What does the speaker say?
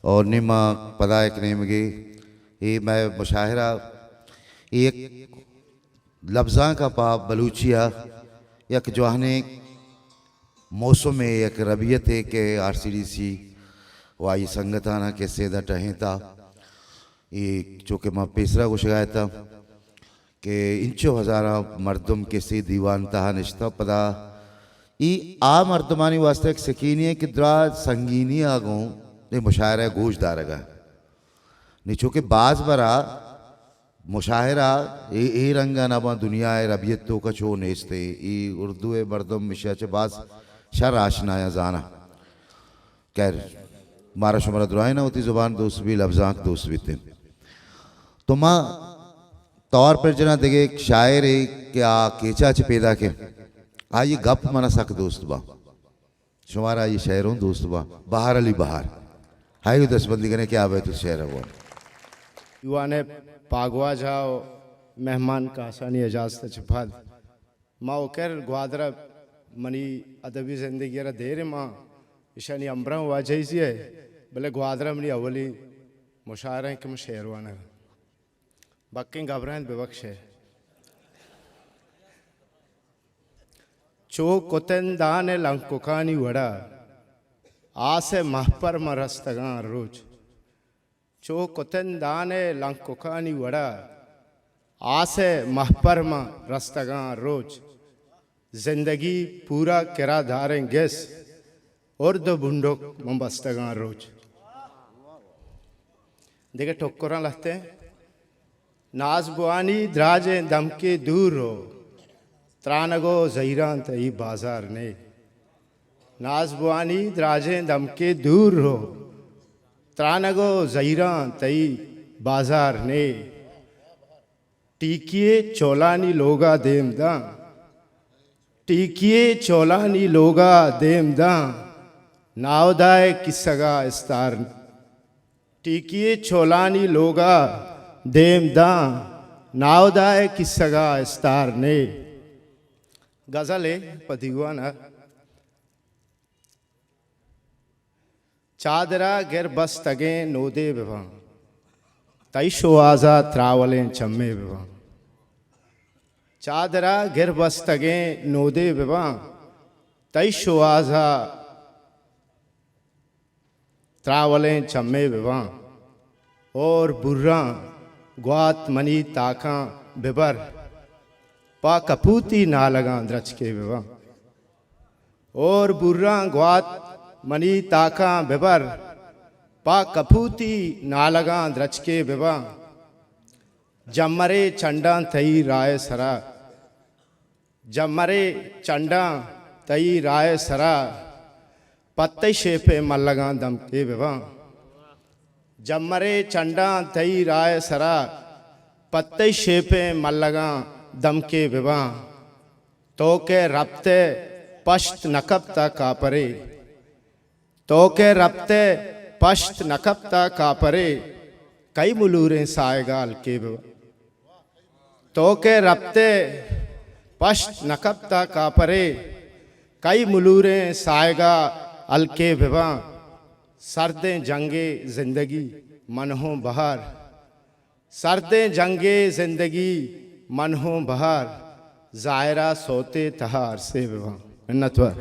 اور نیما پدا یک نیمگے، اے مئے مشاعرہ، اے یک لبزانک ءَ پہ بلوچی ءَ یک جوانیں موسمے، یک ربیتے کہ آر سی ڈی سی و آئی سنگتاناں کسے داں ٹہینتا۔ اے چو کہ ما پیسرا گوشگا اتاں کہ انچو ہزاراں مردم کسے دیوان تہا نشتہ، پدا اے آ مردمانی واسطہ یک سکینے کہ درا سنگینی ءَ گوں اے مشاعرہ ءَ گوش دارگا۔ نی چو کہ باز برا مشاعرہ اے، اے رنگ ءَ نہ باں، دنیا ءِ ربیت توک ءَ چو نیست اے۔ اے اردو ءِ مردم ایشی ءَ چہ باز شر آشنایاں زاناں۔ خیر، مارا شمارا درائیناں وتی زبان دوست بی، لبزانک دوست بیت۔ تو ما توار پر جناں دگہ یک شاعرے کہ آ کیچا چہ پیداک ایں، آئی گپ منا سک دوست باں۔ شمارا آئی شعر اوں دوست باں۔ بہار علی بہار۔ ہائیو دستبندی کنے کہ آ بیت شعر ءَ بوان۔ دیوان ءِ پاگواجہ و مہمان کاسانی اجازت ءَ چہ پد ما وکر گوادر ءَ منی ادبی زندگی ءَ را دیر ایں، ما ایشانی ہمبراں واجہی زی ءَ، بلے گوادر ءَ منی اولی مشاعرہ ایں کہ من شعر وانگ ءَ۔ بکیں گبران ببخشے۔ چو کتندان ءِ لنککانی وڑا آس ءِ مہپر من رستگاں روچ۔ چو کتندان ءِ لنککانی وڑا آس ءِ مہپر من رستگاں روچ۔ زندگی پورا کرا داریں گس، ارد و بنڈک من بستگاں روچ۔ دگہ ٹکراں لہتیں۔ نازبوانی دراجیں دمکے دور رو، ترانگ و زہیراں تئی بازار نے۔ نازبوانی دراجیں دمکے دور رو، ترانگ و زہیراں تئی بازار نے۔ ٹیکی ءِ چولانی لوگا دیم داں، ٹیکی ءِ چولانی لوگا دیم داں، ناودا ءِ کسگا استار۔ ٹیکی ءِ چولانی لوگا دیم داں، ناودا ءِ کسگا استار نے۔ غزلے پہ دیوان ءَ۔ چادرا گر بستگیں نودے بباں، تئی شوہازا تراولیں چمے بباں۔ چادرا گر بستگیں نودے بباں، تئی شوہازا تراولیں چمے بباں۔ اور براں گوات منی تاکاں ببر، پہ کپوتی نالگاں درچکے بباں۔ اور براں گوات منی تاکاں ببر، پہ کپوتی نالگاں درچکے بباں۔ جمرے چنڈاں تئی راہ ءِ سرا، جمرے چنڈاں تئی راہ ءِ سرا، پہ تئی شیپیں ملگاں دمکے بباں۔ جمرے چنڈاں تئی راہ ءِ سرا، پہ تئی شیپیں ملگاں دمکے بباں۔ تو کہ رپت ءُ پشت نہ کپتہ کاپرے، تو کہ رپت ءُ پشت نہ کپتہ کاپرے، کئی ملوریں ساہگا ہلکے بباں۔ تو کہ رپت ءُ پشت نہ کپتہ کاپرے، کئی ملوریں ساہگا ہلکے بباں۔ سردیں جنگے زندگی من ہوں بہار، سردیں جنگے زندگی من ہوں بہار، زاہرا سوتے تہا ارسے بباں۔ منتوار۔